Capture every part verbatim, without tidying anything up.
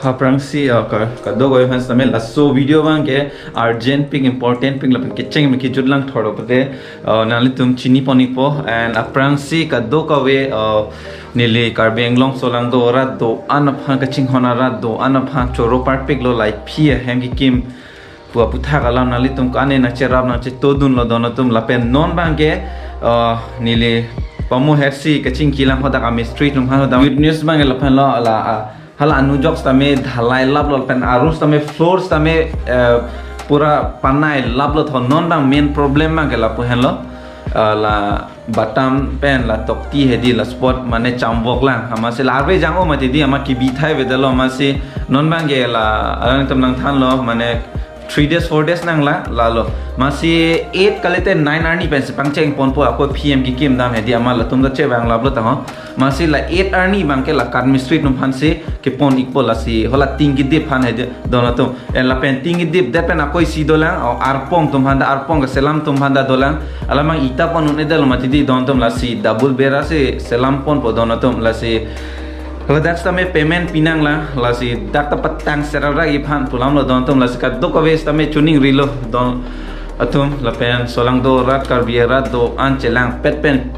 Aphrangsi, uh, ka-, kadokave aphan sitame laso video abangke urgent pik, important pik lapen kecheng me kejut lang thor pute, uh, nanglitum chini pon ikpo. And aphrangsi kadokave, uh, neli Karbi Anglong solangdo arat do-an aphan, kachinghon arat do-an aphan choro parpiklo, la iphi ahem kekim pu aputhak alam nanglitum kane nangcherap nangchetodunlo don atum. Lapen non abangke, uh, neli pamu hersi kachingki lang hadak amistri atum aphan hadak good news abangke laphanlo, la, uh, hala anujok sitame dhalai laplo lapen arus sitame floor sitame, eh, pura panai laplo tho. Non abang main problem abangke lapu henlo, eh, la batam pen la tokti hedi la spot mane chamvok lang. Amatsi la arve jang-o mati di, amat kebithai avedetlo, amatsi non abangke la alangtum nangthanlo mane three days, four days nanglang, lalo. Amatsi eight kalite nine arni pensi pangcheng ponpo, ako P M kekim dam hedi amat latum ta chevang laplo tangho. Amatsi la eight arni abangke la Kathmandu street atum aphansi kepon ikpo, lasi hala ting kedip aphan hedi don atum. Eh, lapen ting kedip det pen ako isi dolang, o, arpong atum aphan ta, arpong keselam atum aphan ta dolang. Alam abang ita pon un-edetlo mati di don atum, lasi double bera si selam ponpo don atum, lasi hadak sitame payment pinanglang, lasi dak ta patang seraprak iphan pu alamlo don atum, lasi kadokave sitame choningrilo don atum, lapen solangdo arat, Karbi arat do-an chelangpet pen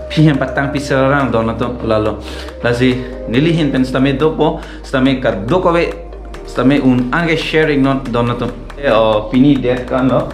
aphi ahem patang pi seraprak don atum lalo. Lasi neli ahin pen sitame dopo, sitame kadokave sitame un-an ke share iknon don atum. Eh, o, pini date ko-anlo,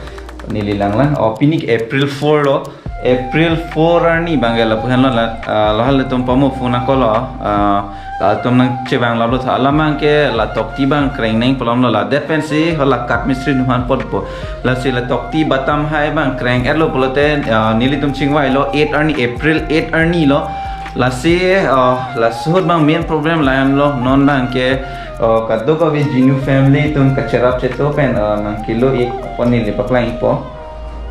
neli langlang. O, pini ke April four lo. April four arni abangke lapu henlo la, ah, lahai latum pamu phone nangkoklo, ah, latum nangchevang laplo tha. Alam abangke la tokti abang kreng nangji pu alamlo, la det pensi hala Kathmandu street atum aphan potpo. Lasi la tokti batam hai abang kreng-etlo pulote, ah, nelitum chingvailo eight arni, April eight arni lo. Lasi, ah, laso ahut abang main problem la-anlo, non abangke, ah, kadokave Jinu family atum kacherap cheto pen, ah, nangkelo ik apot neli paklang ikpo.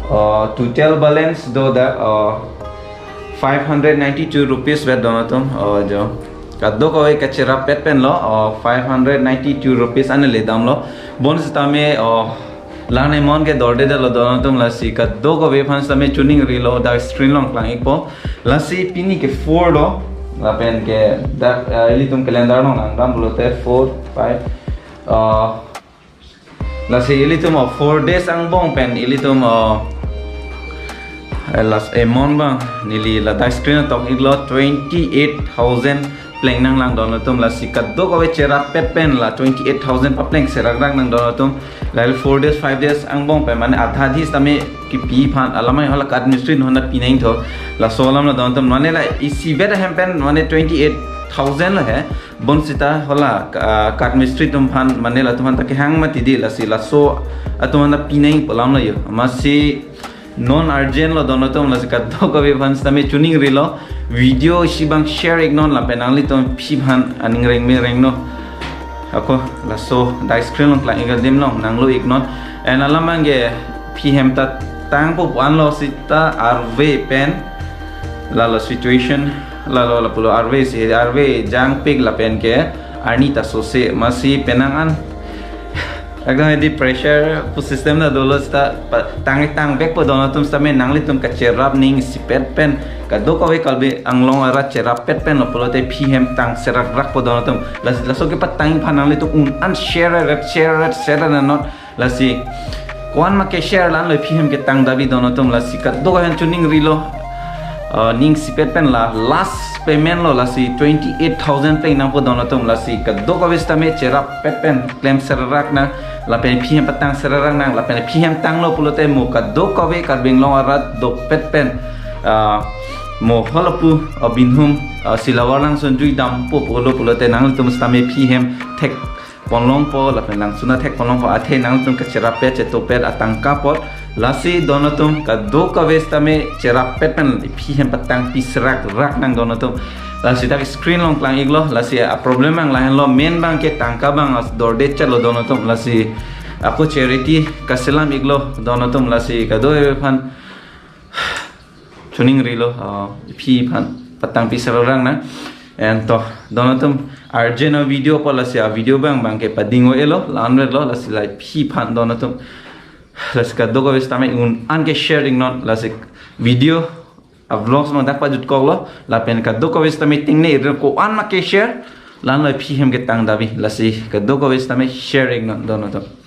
Uh, total balance do dak, uh, five hundred ninety-two rupees vet don atum, uh, jo. Kadokave kacherap pet penlo, uh, five hundred ninety-two rupees ane le damlo. Bonsitame, uh, lang amount ke dordedetlo don atum, lasi kadokave aphan sitame choningrilo, dak screen along klang ikpo. Lasi pini ke four lo, lapen ke dak, uh, ilitum calendar along langdam pulote four, five, uh, lasi ilitum, o, four days angbong pen ilitum, o, eh, last amount abang neli ladak screen atok iklo, twenty-eight thousand pleng nanglang don atum, lasi kadokave cherap pet pen la twenty-eight thousand papleng seraprak nang don atum. Lahai four days, five days angbong pen mane adha adhi sitame kepi aphan alam abang hala Kathmandu street atum aphan ta pinangji tho. Laso alamlo don atum, mane la isivet ahem pen mane twenty-eight thousand lo he. Bonsita hala, ah, Kathmandu street atum aphan mane latum aphan ta kehang mati di, lasi laso atum aphan ta pinangji pu alamlo jo. Amatsi non urgent lo don atum, lasi kadokave aphan sitame choningrilo. Video isi abang share iknon lapen nanglitum aphi aphan aning rengme rengno. Ako laso dak screen along klang ik adim along nanglo iknon. And alam abangke aphi ahem ta tangpo pu-anlo seta arve pen lalo situation, lalo lapulo arve si, arve jangpik lapen ke arni ta sose, amatsi penang an ekdom hedi pressure pu system ta dolo seta pa-, tang tangvekpo don atum, sitame nanglitum kacherap ning isipet pen kadokave Karbi Anglong arat cherap pet penlo pulote aphi ahem tang seraprakpo don atum. Las-, laso kepatang aphan nanglitum un-an share ret, share ret, share ret non. Lasi ko-an ma ke-share la-anlo, aphi ahem ketang davi don atum, lasi kadokave aphan choningrilo. Ah, ning isipet pen la last payment lo, lasi twenty-eight thousand pleng nangpo don atum, lasi kadokave sitame cherap pet pen klem seraprak nang, lapen aphi ahem patang seraprak nang, lapen aphi ahem tanglo pulote mo kadokave Karbi Anglong arat dopet pen, ah, mo halapu, ah, Binhum, ah, Silavar langsun jui dampo pulo pulote nanglitum sitame aphi ahem thek ponlongpo, lapen langsun ta thek ponlongpo, athe nangtum kacherap pet chetopet atangka apot, lasi don atum kadokave sitame cherap pet pen aphi ahem patang pi seraprak nang don atum. Lasi dak screen along klang iklo, lasi a problem abang lahenlo, main abangke tangka abang as dorde chetlo don atum, lasi ako charity kaselam iklo don atum, lasi kadokave aphan choningrilo, ah, aphi aphan patang pi seraprak nang. And to, don atum, urgent a video apot lasi a video abang abangke pading-o-elo, la-anvetlo, lasi la aphi aphan don atum. Lasi kadokave sitame un-an ke-share iknon, lasi video a vlogs abang dak pajutkoklo, lapen kadokave sitame tingne ir ko-an ma ke-share, Lanlo aphi hem ketang dabi, lasi kadokave sitame share iknon, dono to.